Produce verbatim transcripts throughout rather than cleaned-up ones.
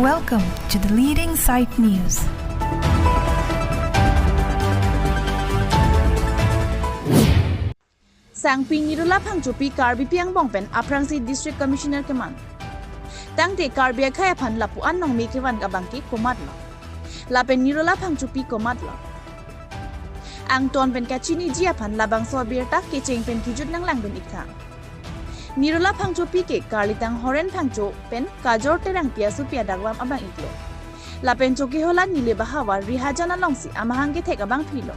Welcome to the leading site news. Sangpi Nirula Phangchopi Karbipi angbong pen aphrangsi District Commissioner keman. Tangte Karbi akhei aphan lapu-an nangme kevan abangke komatlo? Lapen Nirula Phangchopi komatlo? Angton pen kachiniji aphan labangso abirta kecheng pen kejut nanglangdun iktha. Nirula Phangchopi ke karlitang Horen Phangcho pen Kajor Terangpi asopi adakvam abang iklo. Lapen chokehola Nile Bahavar Rihajan alongsi amahang kethek abangphilo.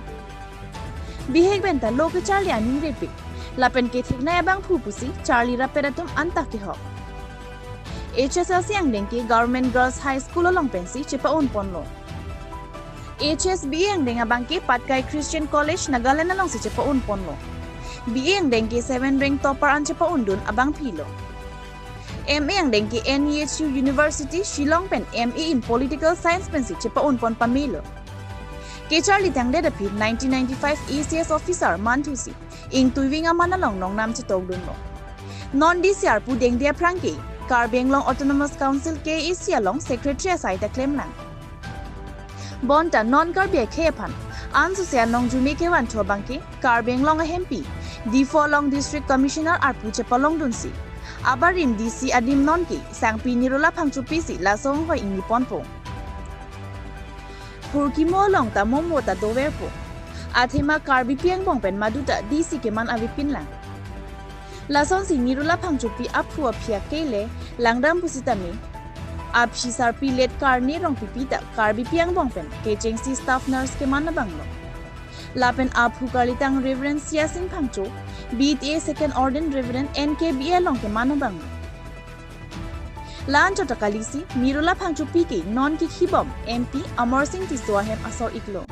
Bihek pen ta lo kecharli aning repik, lapen ketheknei abangphu pusi charli rappet atum anta kehok. H S L C angdeng ke Government Girls High School along pensi chepa-un ponlo. H S B A angdeng abangke Patkai Christian College Nagaland alongsi chepa-un ponlo. B A angdeng ke seven rank topper an chepa-undun abangphilo. M A angdeng ke N E H U University Shillong pen M A in Political Science pensi chepa-un pon pamelo. Kecharli tangdet aphi nineteen ninety-five A C S officer manthusi ingtuiving aman along nongnam chetongdunlo. Non D C arpu dengde aphrang ke Karbi Anglong Autonomous Council K A A C along secretary asai ta klemlang. Bonta non Karbi akhei aphan ansose anong jume kevanthu abangke Karbi Anglong ahempi Diphu along District Commissioner arpu chepalongdunsi, abarim D C adim nonke Sangpi Nirula Phangchopi si laso anghoi ingni ponpo. Phurkimo along ta momo ta doverpo. Athema Karbipi angbong pen maduta D C keman avepinlang. Lasonsi Nirula Phangchopi aphu aphi akele langdam pusitame, aphi sarpi Let Karne Rongpipi ta Karbipi angbong pen kechengsi staff nurse keman abanglo. Lapen aphu karlitang Reverend Siasing Phangcho, B T A Second Ordained Reverend N K B A along keman abanglo. La-anchot ta kalisi Nirula Phangchopi ke non kekhibom M P Amarsing Tisso ahem asor iklo.